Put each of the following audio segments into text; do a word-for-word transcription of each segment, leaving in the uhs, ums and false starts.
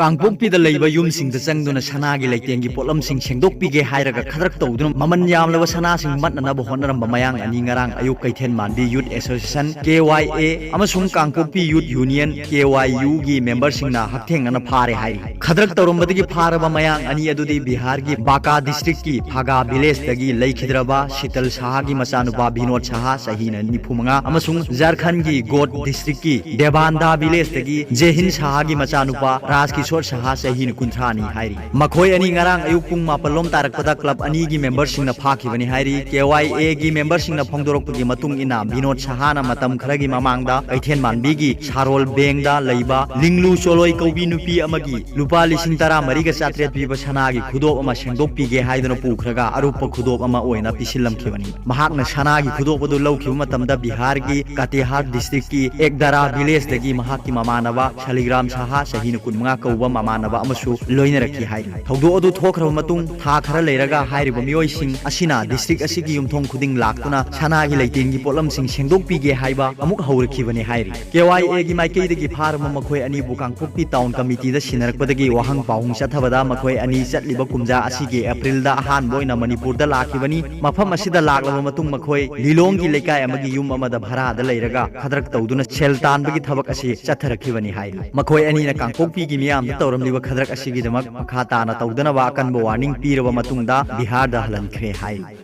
ꯀꯥꯡꯄꯣꯛꯄꯤꯗ ꯂꯩꯕ ꯌꯨꯝꯁꯤꯡꯗ ꯆꯪꯗꯨꯅ ꯁꯅꯥꯒꯤ ꯂꯩꯇꯦꯡꯒꯤ ꯄꯣꯠꯂꯝꯁꯤꯡ ꯁꯦꯡꯗꯣꯛꯄꯤꯒꯦ ꯍꯥꯏꯔꯒ ꯈꯗ꯭ꯔꯛ ꯇꯧꯗꯨꯅ ꯃꯃꯜ ꯌꯥꯝꯂꯕ ꯁꯅꯥꯁꯤꯡ ꯃꯠꯅꯅꯕ ꯍꯣꯠꯅꯔꯝꯕ ꯃꯌꯥꯡ ꯑꯅꯤ ꯉꯔꯥꯡ ꯑꯌꯨꯛ ꯀꯩꯊꯦꯜ ꯃꯥꯟꯕꯤ Youth Association, K Y A, ꯑꯃꯁꯨꯡ ꯀꯥꯡꯄꯣꯛꯄꯤ Youth Union, K Y U, ꯒꯤ memberꯁꯤꯡꯅ ꯍꯛꯊꯦꯡꯅꯅ ꯐꯥꯔꯦ ꯍꯥꯏꯔꯤ꯫ ꯈꯗ꯭ꯔꯛ ꯇꯧꯔꯝꯕꯗꯒꯤ ꯐꯥꯔꯕ ꯃꯌꯥꯡ ꯑꯅꯤ ꯑꯗꯨꯗꯤ ꯕꯤꯍꯥꯔꯒꯤ ꯕꯥꯀꯥ districtꯀꯤ ꯐꯥꯒꯥ villageꯇꯒꯤ ꯂꯩꯈꯤꯗ꯭ꯔꯕ ꯁꯤꯇꯜ ꯁꯍꯥꯒꯤ ꯃꯆꯥꯅꯨꯄꯥ ꯕꯤꯅꯣꯗ ꯁꯍꯥ, ꯆꯍꯤꯅ ꯅꯤꯐꯨ ꯃꯉꯥ, ꯑꯃꯁꯨꯡ ꯖꯥꯔꯈꯟꯒꯤ ꯒꯣꯗ districtꯀꯤ ꯗꯦꯕꯥꯟꯗꯥ villageꯇꯒꯤ ꯖꯦꯍꯤꯟ ꯁꯍꯥꯒꯤ ꯃꯆꯥꯅꯨꯄꯥ ꯔꯥꯖ ꯀꯤꯁꯣꯔ ꯁꯍꯥ, ꯆꯍꯤꯅ ꯀꯨꯟꯊ꯭ꯔꯥꯅꯤ ꯍꯥꯏꯔꯤ꯫ ꯃꯈꯣꯏ ꯑꯅꯤ ꯉꯔꯥꯡ ꯑꯌꯨꯛ ꯄꯨꯡ ꯃꯥꯄꯜ ꯂꯣꯝ ꯇꯥꯔꯛꯄꯗ club ꯑꯅꯤꯒꯤ memberꯁꯤꯡꯅ ꯐꯥꯈꯤꯕꯅꯤ ꯍꯥꯏꯔꯤ꯫ K Y Aꯒꯤ memberꯁꯤꯡꯅ ꯐꯣꯡꯗꯣꯔꯛꯄꯒꯤ ꯃꯇꯨꯡ ꯏꯟꯅ, ꯕꯤꯅꯣꯗ ꯁꯍꯥꯅ ꯃꯇꯝ ꯈꯔꯒꯤ ꯃꯃꯥꯡꯗ ꯀꯩꯊꯦꯜ ꯃꯥꯟꯕꯤꯒꯤ ꯁꯥꯔꯣꯜ ꯕꯦꯡꯗ ꯂꯩꯕ ꯂꯤꯡꯂꯨ ꯆꯣꯂꯣꯏ ꯀꯧꯕꯤ ꯅꯨꯄꯤ ꯑꯃꯒꯤ ꯂꯨꯄꯥ ꯂꯤꯁꯤꯡ ꯇꯔꯥꯃꯔꯤꯒ ꯆꯥꯇ꯭ꯔꯦꯠ ꯄꯤꯕ ꯁꯅꯥꯒꯤ ꯈꯨꯗꯣꯞ ꯑꯃ ꯁꯦꯡꯗꯣꯛꯄꯤꯒꯦ ꯍꯥꯏꯗꯨꯅ ꯄꯨꯈ꯭ꯔꯒ ꯑꯔꯨꯞꯄ ꯈꯨꯗꯣꯞ ꯑꯃ ꯑꯣꯏꯅ ꯄꯤꯁꯤꯜꯂꯝꯈꯤꯕꯅꯤ꯫ ꯃꯍꯥꯛꯅ ꯁꯅꯥꯒꯤ ꯈꯨꯗꯣꯞ ꯑꯗꯨ ꯂꯧꯈꯤꯕ ꯃꯇꯝꯗ ꯕꯤꯍꯥꯔꯒꯤ ꯀꯇꯤꯍꯥꯔ districtꯀꯤ ꯑꯦꯛꯗꯥꯔꯥ villageꯇꯒꯤ ꯃꯍꯥꯛꯀꯤ ꯃꯃꯥꯟꯅꯕ ꯁꯥꯂꯤꯒ꯭ꯔꯥꯝ ꯁꯍꯥ, ꯆꯍꯤꯅ ꯀꯨꯟꯃꯉꯥ ꯀꯧꯕ ꯃꯃꯥꯟꯅꯕ ꯑꯃꯁꯨ ꯂꯣꯏꯅꯔꯛꯈꯤ ꯍꯥꯏꯔꯤ꯫ ꯊꯧꯗꯣꯛ ꯑꯗꯨ ꯊꯣꯛꯈ꯭ꯔꯕ ꯃꯇꯨꯡ ꯊꯥ ꯈꯔ ꯂꯩꯔꯒ ꯍꯥꯏꯔꯤꯕ ꯃꯤꯑꯣꯏꯁꯤꯡ ꯑꯁꯤꯅ district ꯑꯁꯤꯒꯤ ꯌꯨꯝꯊꯣꯡ ꯈꯨꯗꯤꯡ ꯂꯥꯛꯇꯨꯅ ꯁꯅꯥꯒꯤ ꯂꯩꯇꯦꯡꯒꯤ ꯄꯣꯠꯂꯝꯁꯤꯡ ꯁꯦꯡꯗꯣꯛꯄꯤꯒꯦ ꯍꯥꯏꯕ ꯑꯃꯨꯛ ꯍꯧꯔꯛꯈꯤꯕꯅꯤ ꯍꯥꯏꯔꯤ꯫ K Y Aꯒꯤ ꯃꯥꯏꯀꯩꯗꯒꯤ ꯐꯥꯔꯕ ꯃꯈꯣꯏ ꯑꯅꯤꯕꯨ ꯀꯥꯡꯄꯣꯛꯄꯤ town committeeꯗ ꯁꯤꯟꯅꯔꯛꯄꯗꯒꯤ ꯋꯥꯍꯪ ꯄꯥꯎꯍꯪ ꯆꯠꯊꯕꯗ ꯃꯈꯣꯏ ꯑꯅꯤ ꯆꯠꯂꯤꯕ ꯀꯨꯝꯖꯥ ꯑꯁꯤꯒꯤ Aprilꯗ ꯑꯍꯥꯟꯕ ꯑꯣꯏꯅ ꯃꯅꯤꯄꯨꯔꯗ ꯂꯥꯛꯈꯤꯕꯅꯤ꯫ ꯃꯐꯝ ꯑꯁꯤꯗ ꯂꯥꯛꯂꯕ ꯃꯇꯨꯡ ꯃꯈꯣꯏ ꯂꯤꯂꯣꯡꯒꯤ ꯂꯩꯀꯥꯏ ꯑꯃꯒꯤ ꯌꯨꯝ ꯑꯃꯗ ꯚꯔꯥꯗ ꯂꯩꯔꯒ ꯈꯗ꯭ꯔꯛ ꯇꯧꯗꯨꯅ ꯁꯦꯜ ꯇꯥꯟꯕꯒꯤ ꯊꯕꯛ ꯑꯁꯤ ꯆꯠꯊꯔꯛꯈꯤꯕꯅꯤ ꯍꯥꯏꯔꯤ꯫ ꯃꯈꯣꯏ ꯑꯅꯤꯅ ꯀꯥꯡꯄꯣꯛꯄꯤꯒꯤ ꯃꯤꯌꯥꯝꯗ ꯇꯧꯔꯝꯂꯤꯕ ꯈꯗ꯭ꯔꯛ ꯑꯁꯤꯒꯤꯗꯃꯛ ꯃꯈꯥ ꯇꯥꯅ ꯇꯧꯗꯅꯕ ꯑꯀꯟꯕ warning ꯄꯤꯔꯕ ꯃꯇꯨꯡꯗ ꯕꯤꯍꯥꯔꯗ ꯍꯜꯍꯟꯈ꯭ꯔꯦ ꯍꯥꯏꯔꯤ꯫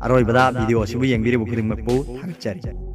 ꯑꯔꯣꯏꯕꯗ video ꯑꯁꯤꯕꯨ ꯌꯦꯡꯕꯤꯔꯤꯕ ꯈꯨꯗꯤꯡꯃꯛꯄꯨ ꯊꯥꯒꯠꯆꯔꯤ꯫